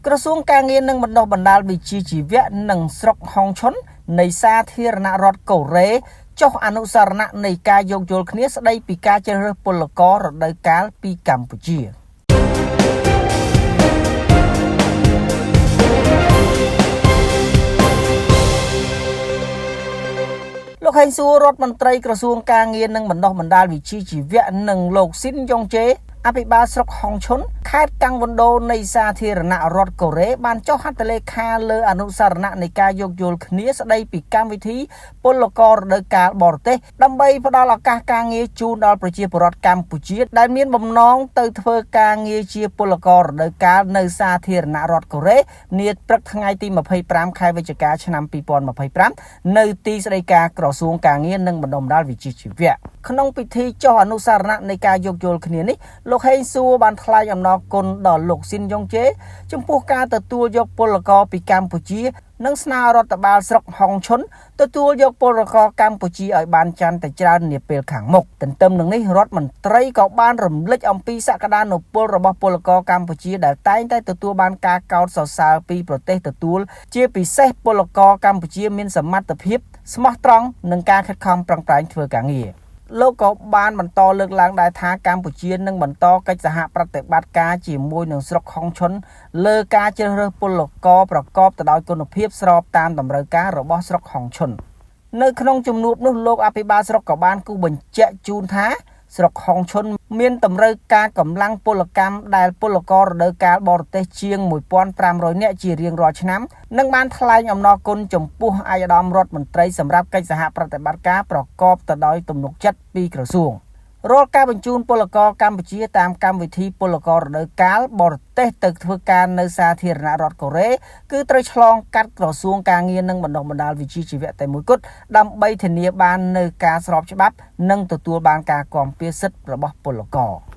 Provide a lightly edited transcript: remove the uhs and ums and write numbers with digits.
ក្រសួងការងារនិងបណ្ដុះបណ្ដាលវិជ្ជាជីវៈនិងស្រុកហុងឈុននៃសាធារណរដ្ឋកូរ៉េចុះអនុស្សរណៈនៃការយោគយល់គ្នាស្ដីពីការជ្រើសរើសពលកររដូវកាលពីកម្ពុជា។ លោកហេងសួររដ្ឋមន្ត្រីក្រសួងការងារនិងបណ្ដុះបណ្ដាលវិជ្ជាជីវៈនិងលោកស៊ីនយ៉ុងជេអភិបាលស្រុកហុងឈុនខេត្តកាំងវ៉ុនដូនៃសាធារណរដ្ឋកូរ៉េបានចុះហត្ថលេខាលើអនុស្សរណៈនៃការយោគយល់គ្នាស្ដីពីកម្មវិធីពលកររដូវកាលបរទេសដើម្បីផ្ដល់ឱកាសការងារជូនដល់ប្រជាពលរដ្ឋកម្ពុជាដែលមានបំណងទៅធ្វើការងារជាពលកររដូវកាលនៅសាធារណរដ្ឋកូរ៉េនាព្រឹកថ្ងៃទី25ខែវិច្ឆិកាឆ្នាំ2025នៅទីស្តីការក្រសួងការងារនិងបណ្ដុះបណ្ដាលវិជ្ជាជីវៈ។ ក្នុងពិធីចុះអនុស្សរណៈនៃការយោគយល់គ្នានេះលោកហេងសួរបានថ្លែងអំណរគុណដល់លោកស៊ីនយ៉ុងជេចំពោះការទទួលយកពលករពីកម្ពុជានិងស្នើរដ្ឋបាលស្រុកហុងឈុនទទួលយកពលករកម្ពុជាឲ្យបានកាន់តែច្រើននាពេលខាងមុខ។ ទន្ទឹមនឹងនេះរដ្ឋមន្ត្រីក៏បានរំលេចអំពីសក្តានុពលរបស់ពលករកម្ពុជាដែលតែងតែទទួលបានការកោតសរសើរពីប្រទេសទទួលជាពិសេសពលករកម្ពុជាមានសមត្ថភាពស្មោះត្រង់និងការខិតខំប្រឹងប្រែងធ្វើការងារ។ លោកក៏បានបន្តលើកឡើងដែរថាកម្ពុជានឹងបន្តកិច្ចសហប្រតិបត្តិការជាមួយនឹងស្រុកហុងឈុនលើការជ្រើសរើសពលករប្រកបទៅដោយគុណភាពស្របតាមតម្រូវការរបស់ស្រុកហុងឈុន។ នៅក្នុងជំនួបនោះលោកអភិបាលស្រុកក៏បានគូបញ្ជាក់ជូនថាស្រុកហុងឈុនមានតម្រូវការកម្លាំងពលកម្មដែលពលកររដូវកាលបរទេសជាង1500នាក់ជារៀងរាល់ឆ្នាំនិងបានថ្លែងអំណរគុណចំពោះឯកឧត្តមរដ្ឋមន្ត្រីសម្រាប់កិច្ចសហប្រតិបត្តិការប្រកបទៅដោយទំនុកចិត្តពីក្រសួង។ រាល់ការបញ្ជូនពលករកម្ពុជាតាមកម្មវិធីពលកររដូវកាលបរទេសទៅធ្វើការនៅសាធារណរដ្ឋកូរ៉េគឺត្រូវឆ្លងកាត់ក្រសួងការងារនិងបណ្ដុះបណ្ដាលវិជ្ជាជីវៈតែមួយគត់ដើម្បីធានាបាននូវការស្របច្បាប់និងទទួលបានការគាំពារសិទ្ធិរបស់ពលករ។